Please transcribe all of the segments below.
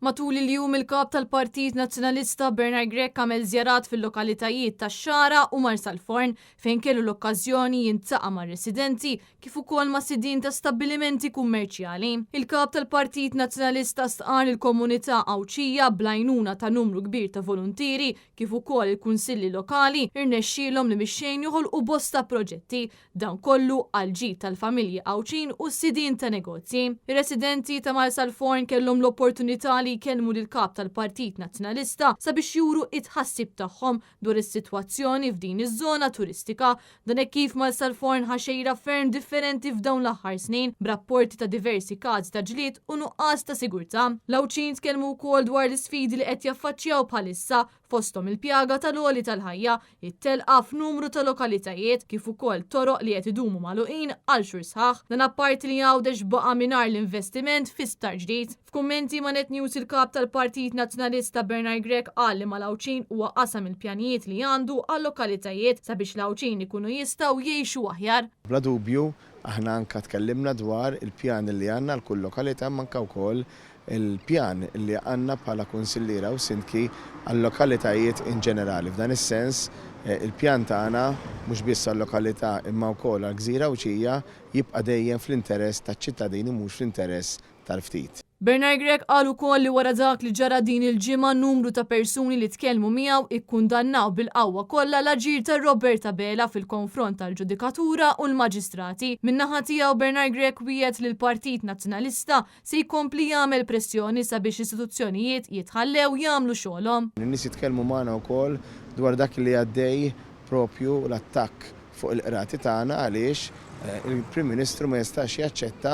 Matul il-jum, il-kap tal-Partit Nazzjonalista Bernard Grech għamel żjarat fil-lokalitajiet tax-Xagħra u Marsalforn, fejn kellu l-okkażjoni jiltaqa' ma' residenti kif ukoll ma' sidien ta' stabbilimenti kummerċjali. Il-kap tal-Partit Nazzjonalista stqarr il-komunità Għawdxija, bl-għajnuna ta' numru kbir ta' voluntieri kif ukoll il-kunsilli lokali, irnexxielhom li mix-xejn joħolqu bosta proġetti. Dan kollu għal ġid tal-familji Għawdxin u s-sidien ta' negozji. Ir-residenti ta' Marsalforn kellhom l-opportunità li jkellmu lill-kap tal-Partit Nazzjonalista sabiex juru it-tħassib tagħhom dwar is-sitwazzjoni f'din iż-żona turistika. Dan hekk kif Marsalforn ħa xejra ferm differenti f'dawn l-aħħar snin, b'rapporti ta' diversi każi ta' ġlied u nuqqas ta' sigurtà. L-Għawdxin tkellmu wkoll dwar l-isfidi li qed jaffaċċjaw bħalissa, fosthom il-pjaga tal-għoli tal-ħajja, it-telqa f'numru ta' lokalitajiet, kif ukoll toroq li qed idumu magħluqin għal xhur sħaħ. Dan apparti li Għawdex baqa' mingħajr l-investiment fi sptar ġdid. F'kummenti ma' Net News, il-kap tal-Partit Nazzjonalista Bernard Grech qal li mal-Għawdxin huwa qasam il-pjanijiet li għandu għal lokalitajiet sabiex l-Għawdxin ikunu jistgħu jgħixu aħjar. Bla dubju, aħna anka tkellimna dwar il-pjan li għandna għal kull lokalità, imma anka wkoll il-pjan li għandna bħala kunsilliera u sindki għal-lokalitajiet in ġenerali. F'dan is-sens, il-pjan tagħna mhux biss għal-lokalità imma wkoll għall-gżira Għawdxija jibqa' dejjem fl-interess taċ-ċittadini, mhux fl-interess tal-ftit. Bernard Grech qal ukoll li wara dak li ġara din il-ġimgħa, numru ta' persuni li tkellmu miegħu ikkundannaw bil-qawwa kollha l-aġir ta' Robert Abela fil-konfront tal-ġudikatura u l-maġistrati. Min-naħa tiegħu, Bernard Grech wiegħed li l-Partit Nazzjonalista se jkompli jagħmel pressjoni sabiex istituzzjonijiet jitħallew jagħmlu xogħolhom. In-nies jitkellmu magħna wkoll dwar dak li għaddej, propju l-attakk fuq il-qrati tagħna, għaliex il-Prim Ministru ma jistax jaċċetta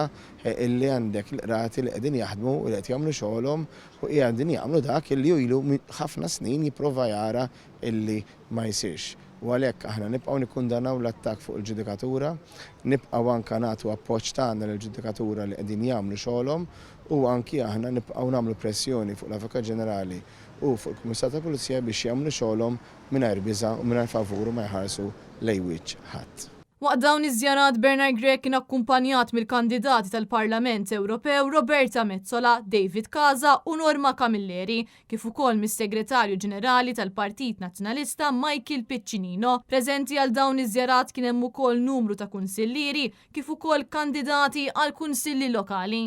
illi għandek il-qrati li qegħdin jaħdmu u li qed jagħmlu xogħolhom u qegħdin jagħmlu dak illi hu ilu ħafna snin jipprova jara illi ma jsirx. U għalhekk aħna nibqgħu nikkundannaw l-attakk fuq il-ġudikatura, nibqgħu anke nagħtu appoġġ tagħna lill-ġudikatura li qegħdin jagħmlu xogħolhom u anki aħna nibqgħu nagħmlu pressjoni fuq l-Avukat Ġenerali u fuq il-Kummissarju tal-Pulizija biex jagħmlu xogħolhom mingħajr biża' u mingħajr favur u ma jħarsu lejn wiċċ ħadd. Waqt dawn iż-żjarat, Bernard Grech kien akkumpanjat mill-kandidati tal-Parlament Ewropew Roberta Metsola, David Casa u Norma Camilleri, kif ukoll mis-Segretarju Ġenerali tal-Partit Nazzjonalista Michael Piccinino. Preżenti għal dawn iż-żjarat kien hemm ukoll numru ta' kunsillieri kif ukoll kandidati għal kunsilli lokali.